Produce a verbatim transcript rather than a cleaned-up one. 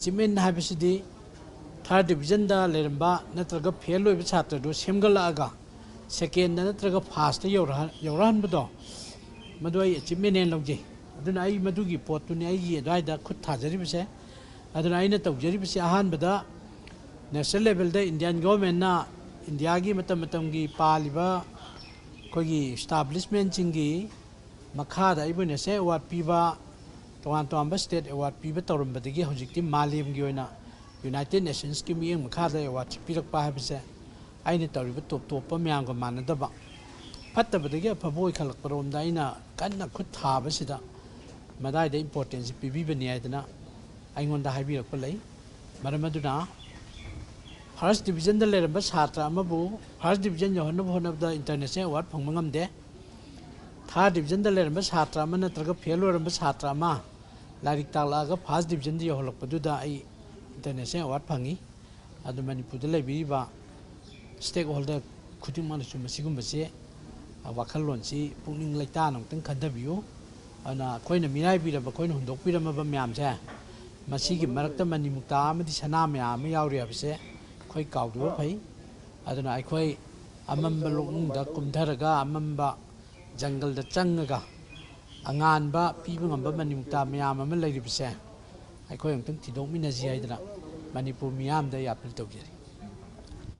ꯑꯦꯆꯤꯞꯃꯦꯟ ꯍꯥꯏꯕꯁꯤꯗꯤ ꯊꯥꯔꯠ ꯗꯤꯕꯤꯖꯟꯗ ꯂꯩꯔꯝꯕ ꯅꯠꯇ꯭ꯔꯒ ꯐꯦꯜ ꯑꯣꯏꯕ ꯁꯥꯇ꯭ꯔꯗꯨ ꯁꯦꯝꯒꯠꯂꯛꯑꯒ ꯁꯦꯀꯦꯟꯗ ꯅꯠꯇ꯭ꯔꯒ ꯐꯥꯔꯁꯇ ꯌꯧꯔꯛꯍꯟ-, ꯌꯧꯔꯛꯍꯟꯕꯗꯣ, ꯃꯗꯨ ꯑꯩ ꯑꯦꯆꯤꯞꯃꯦꯟ ꯍꯥꯏꯅ ꯂꯧꯖꯩ꯫ ꯑꯗꯨꯅ ꯑꯩ ꯃꯗꯨꯒꯤ ꯄꯣꯠꯇꯨꯅꯤ ꯑꯩꯒꯤ ꯑꯗꯨꯋꯥꯏꯗ ꯈꯨꯠ ꯊꯥꯖꯔꯤꯕꯁꯦ꯫ ꯑꯗꯨꯅ ꯑꯩꯅ ꯇꯧꯖꯔꯤꯕꯁꯤ ꯑꯍꯥꯟꯕꯗ ꯅꯦꯁꯅꯦꯜ ꯂꯦꯚꯦꯜꯗ ꯏꯟꯗꯤꯌꯥꯟ ꯒꯣꯔꯃꯦꯟꯅ ꯏꯟꯗꯤꯌꯥꯒꯤ ꯃꯇꯝ ꯃꯇꯝꯒꯤ ꯄꯥꯜꯂꯤꯕ ꯑꯩꯈꯣꯏꯒꯤ ꯏꯁꯇꯥꯕ꯭ꯂꯤꯁꯃꯦꯟꯁꯤꯡꯒꯤ ꯃꯈꯥꯗ ꯑꯩꯕꯨ ꯅꯦꯁꯅꯦꯜ ꯑꯦꯋꯥꯔꯗ ꯄꯤꯕ, ꯇꯣꯉꯥꯟ ꯇꯣꯉꯥꯟꯕ ꯁ꯭ꯇꯦꯠ ꯑꯦꯋꯥꯔꯗ ꯄꯤꯕ ꯇꯧꯔꯝꯕꯗꯒꯤ ꯍꯧꯖꯤꯛꯇꯤ ꯃꯥꯂꯦꯝꯒꯤ ꯑꯣꯏꯅ ꯌꯨꯅꯥꯏꯇꯦꯠ ꯅꯦꯁꯟꯁꯀꯤ ꯃꯤꯠꯌꯦꯡ ꯃꯈꯥꯗ ꯑꯦꯋꯥꯔꯗꯁꯤ ꯄꯤꯔꯛꯄ ꯍꯥꯏꯕꯁꯦ ꯑꯩꯅ ꯇꯧꯔꯤꯕ ꯇꯣꯞ ꯇꯣꯞꯄ ꯃꯌꯥꯝꯒ ꯃꯥꯟꯅꯗꯕ, ꯐꯠꯇꯕꯗꯒꯤ ꯑꯐꯕ ꯑꯣꯏꯈꯠꯂꯛꯄꯔꯣꯝꯗ ꯑꯩꯅ ꯀꯟꯅ ꯈꯨꯠ ꯊꯥꯕꯁꯤꯗ ꯃꯗꯥꯏꯗ ꯏꯝꯄꯣꯔꯇꯦꯟꯁꯁꯤ ꯄꯤꯕꯤꯕꯅꯤ ꯍꯥꯏꯗꯅ ꯑꯩꯉꯣꯟꯗ ꯍꯥꯏꯕꯤꯔꯛꯄ ꯂꯩ꯫ ꯃꯔꯝ ꯑꯗꯨꯅ ꯐꯥꯔꯁ ꯗꯤꯕꯤꯖꯟꯗ ꯂꯩꯔꯝꯕ ꯁꯥꯇ꯭ꯔ ꯑꯃꯕꯨ ꯐꯥꯔꯁ ꯗꯤꯕꯤꯖꯟ ꯌꯧꯍꯟꯅꯕ ꯍꯣꯠꯅꯕꯗ ꯏꯟꯇꯔꯅꯦꯁꯅꯦꯜ ꯑꯦꯋꯥꯔꯗ ꯐꯪꯕ ꯉꯝꯗꯦ꯫ ꯊꯥꯔꯠ ꯗꯤꯕꯤꯖꯟꯗ ꯂꯩꯔꯝꯕ ꯁꯥꯇ꯭ꯔ ꯑꯃ ꯅꯠꯇ꯭ꯔꯒ ꯐꯦꯜ ꯑꯣꯏꯔꯝꯕ ꯁꯥꯇ꯭ꯔ ꯑꯃ ꯂꯥꯏꯔꯤꯛ ꯇꯥꯛꯂꯛꯑꯒ ꯐꯥꯔꯁ ꯗꯤꯕꯤꯖꯟꯗ ꯌꯧꯍꯜꯂꯛꯄꯗꯨꯗ ꯑꯩ ꯏꯟꯇꯔꯅꯦꯁꯅꯦꯜ ꯑꯦꯋꯥꯔꯗ ꯐꯪꯉꯤ꯫ ꯑꯗꯨ ꯃꯅꯤꯄꯨꯔꯗ ꯂꯩꯕꯤꯔꯤꯕ ꯁ꯭ꯇꯦꯛ ꯍꯣꯜꯗꯔ ꯈꯨꯗꯤꯡꯃꯛꯅꯁꯨ ꯃꯁꯤꯒꯨꯝꯕꯁꯦ, ꯑ, ꯋꯥꯈꯜꯂꯣꯟꯁꯤ ꯄꯨꯛꯅꯤꯡ ꯂꯩꯇꯥꯅ ꯑꯃꯨꯛꯇꯪ ꯈꯟꯊꯕꯤꯌꯨ꯫ ꯑꯗꯨꯅ ꯑꯩꯈꯣꯏꯅ ꯃꯤꯔꯥꯏꯕꯤꯔꯕ, ꯑꯩꯈꯣꯏꯅ ꯍꯨꯟꯗꯣꯛꯄꯤꯔꯝꯃꯕ ꯃꯌꯥꯝꯁꯦ, ꯃꯁꯤꯒꯤ ꯃꯔꯛꯇ ꯃꯅꯤꯃꯨꯛꯇꯥ ꯑꯃꯗꯤ ꯁꯅꯥ ꯃꯌꯥꯝ ꯑꯃ ꯌꯥꯎꯔꯤ ꯍꯥꯏꯕꯁꯦ ꯑꯩꯈꯣꯏ ꯀꯥꯎꯗꯕ ꯐꯩ꯫ ꯑꯗꯨꯅ ꯑꯩꯈꯣꯏ ꯑꯃꯝꯕ ꯂꯣꯛꯅꯨꯡꯗ ꯀꯨꯝꯊꯔꯒ, ꯑꯃꯝꯕ ꯖꯪꯒꯜꯗ ꯆꯪꯉꯒ, ꯑꯉꯥꯟꯕ ꯄꯤꯕ ꯉꯝꯕ ꯃꯅꯤꯃꯨꯛꯇꯥ ꯃꯌꯥꯝ ꯑꯃ ꯂꯩꯔꯤꯕꯁꯦ ꯑꯩꯈꯣꯏ ꯑꯃꯨꯛꯇꯪ ꯊꯤꯗꯣꯛꯃꯤꯟꯅꯁꯤ ꯍꯥꯏꯗꯅ ꯃꯅꯤꯄꯨꯔ ꯃꯤꯌꯥꯝꯗ ꯑꯩ ꯑꯥꯄꯤꯜ ꯇꯧꯖꯔꯤ꯫